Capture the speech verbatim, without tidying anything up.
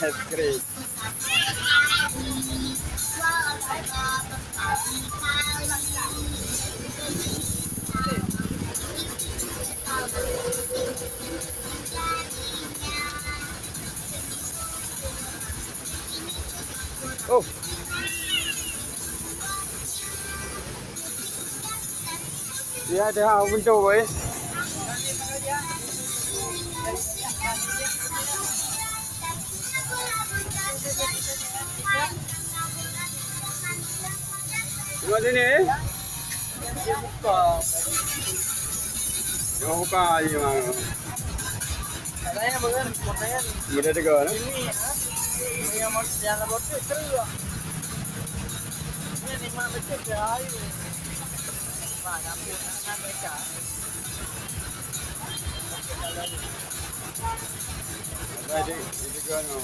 Es krim. Oh. Ya, dah, ah, betul, boy. Tengok sini, eh. Dia buka. Dia buka air, bang. Katanya, bang, katanya. Boleh tegur, eh? Ini, ha? Ini yang mau, yang lambat tu, seru, ah. Ini lima betul ke air. Wah, dapur anak mereka. Ada di, di tegur, no.